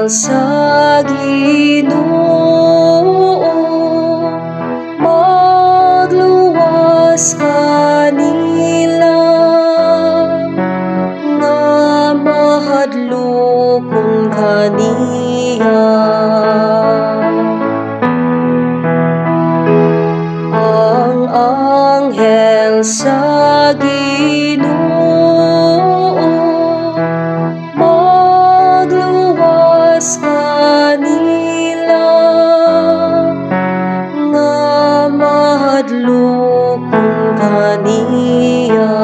Anghel sa Ginoo magluwas kanila nga mahadlokon kaniya. Ang anghel sa Ginoo magluwas kanila nga mahadlokon kaniya.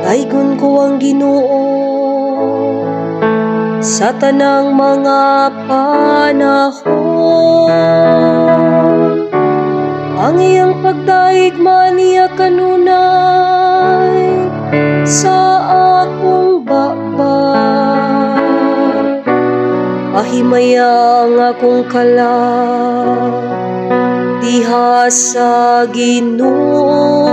Daygon ko ang Ginoo sa tanang mga panahon. Ang iyang pagdayeg niya kanunay sa akong baba. Pahimaya ang akong kalag diha sa Ginoo.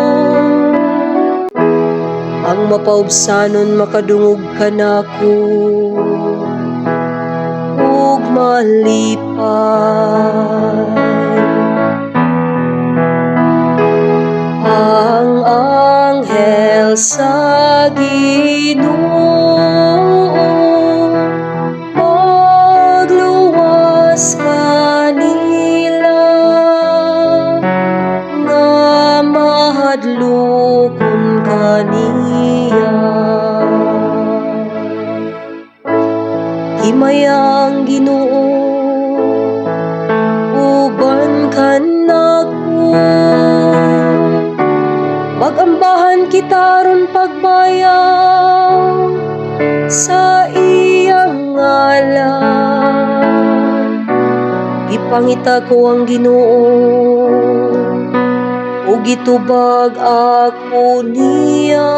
Ang mapaubsanon makadungog kanako ug malipay. Ang anghel sa Ginoo magluwas kanila nga mahadlokon kaniya. Himaya ang Ginoo uban kanako. Magambahan kita aron pagbayaw sa iyang ngalan. Gipangita ko ang Ginoo ug gitubag ako niya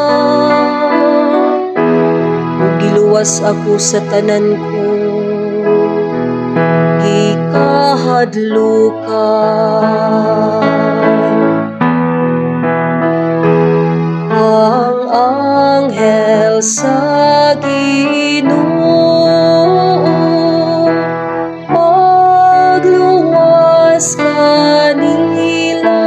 ug giluwas ako sa tanan ko gikahadlukan. Ang anghel sa Ginoo magluwas kanila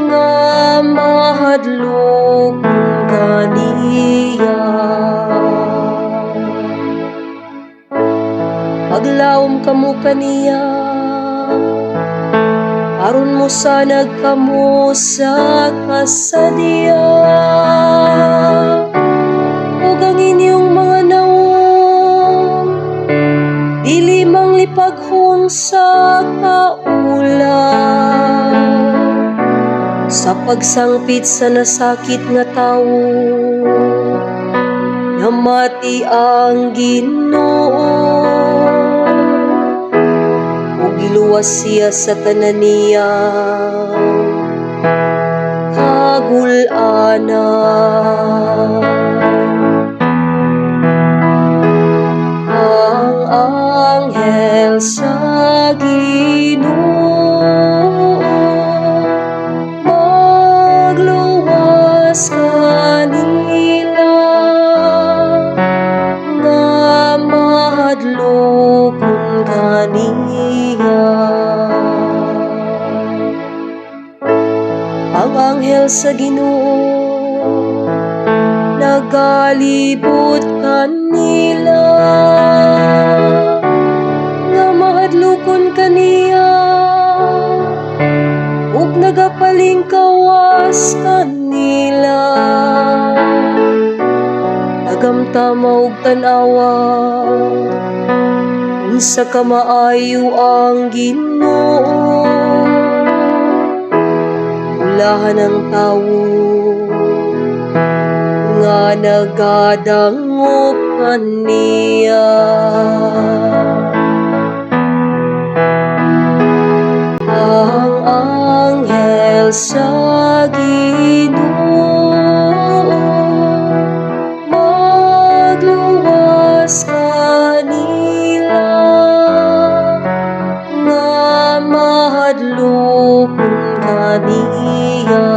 nga mahadlokon kaniya. Paglaom kamo kaniya aron mosanag kamo sa kasadya ug ang inyong mga nawong dili manglipaghong sa kaulay. Sa pagsangpit sa nasakit nga tawo, namati ang Ginoo ug giluwas siya sa tanan niya kagul-anan. Ang anghel sa Ginoo magluwas kanila nga mahadlokon kaniya. Ang anghel sa Ginoo nagalibot kanila nga mahadlokon kaniya ug nagapalingkawas kanila. Tagamtama ug tan-awa unsa ka maayo ang Ginoo. Bulahan ang tawo nga nagadangop kaniya. Ang anghel sa Ginoo magluwas kanila nga mahadlokon kaniya.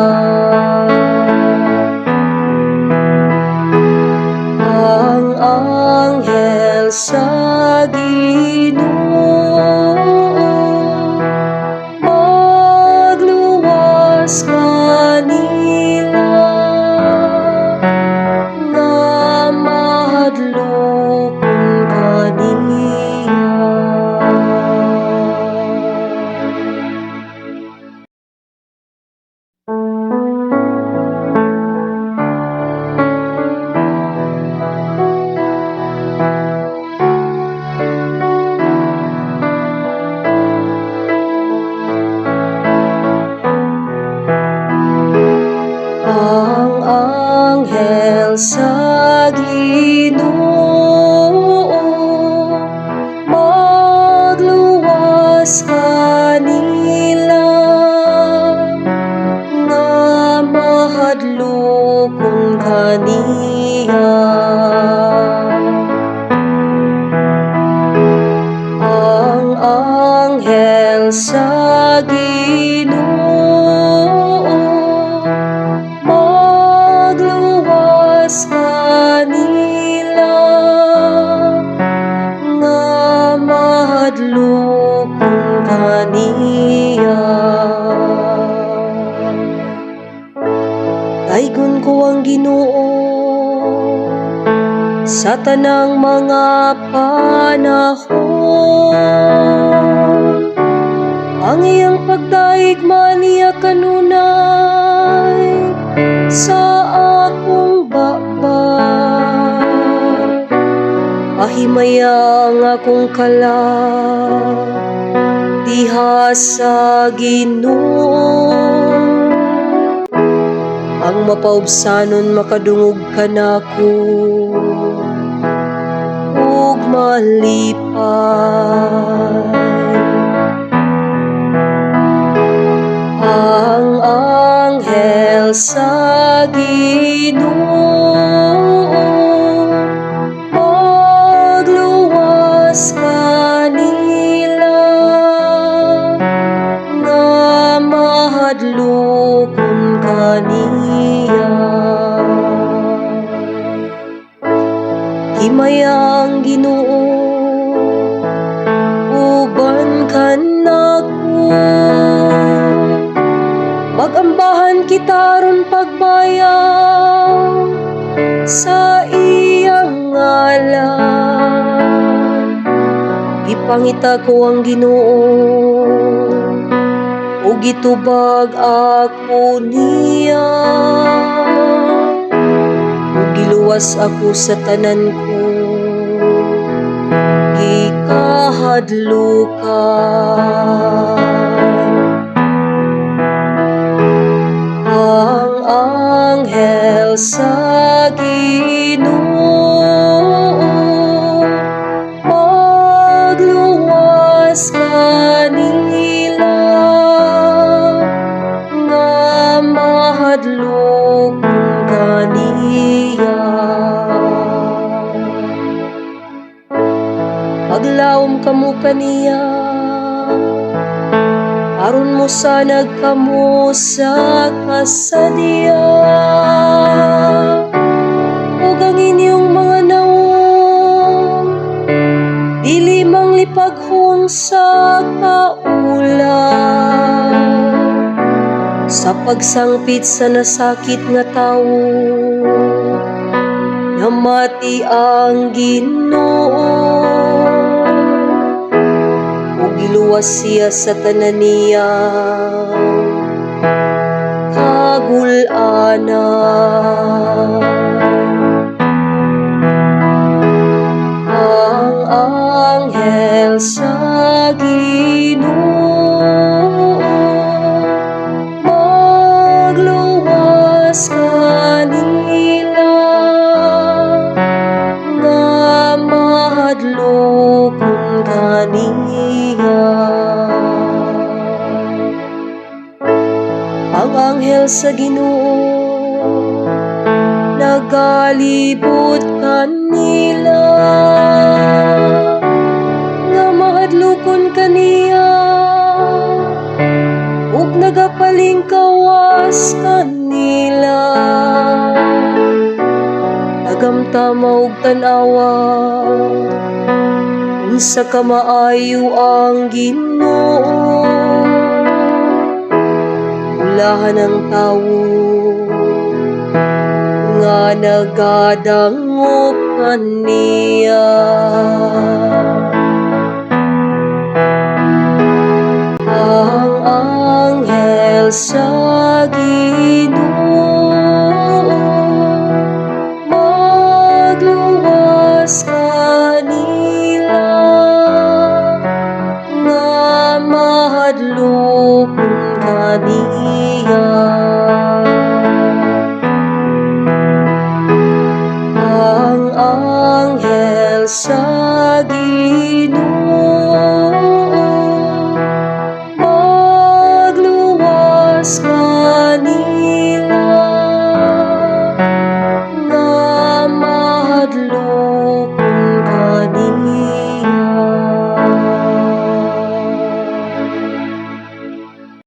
Sa Ginoo magluwas kanila nga mahadlokon kaniya. Ang anghel sa Ginoo magluwas kanila nga mahadlokon kaniya. Daygon ko ang Ginoo sa tanang mga panahon. Ang iyang pagdayeg niya kanunay sa akong baba. Pahimaya ang akong kalag diha sa Ginoo. Ang mapaubsanon makadungog kanako ug malipay. Ang anghel sa Ginoo magluwas kanila nga mahadlokon kaniya. Himaya ang Ginoo uban kanako. Magambahan kita aron pagbayaw sa iyang ngalan. Gipangita ko ang Ginoo ug gitubag ako niya ug giluwas ako sa tanan ko gikahadlukan. Ang anghel sa Ginoo magluwas kanila nga mahadlokon kaniya. Paglaom kamo kaniya aron mosanag kamo sa kasadya ug ang inyong mga nawong dili manglipaghong sa kaulay. Sa pagsangpit sa nasakit nga tawo, namati ang Ginoo ug giluwas siya sa tanan niya kagul-anan. Ang anghel sa Ginoo magluwas kanila nga mahadlokon kaniya. Ang anghel sa Ginoo nagalibot kanila nga mahadlokon kaniya ug nagapalingkawas kanila. Tagamtama ug tan-awa unsa ka maayo ang Ginoo. Bulahan ang tawo nga nagadangop kaniya. Ang anghel sa Ginoo magluwas kanila nga mahadlokon kaniya. Sa Ginoo. Magluwas ka.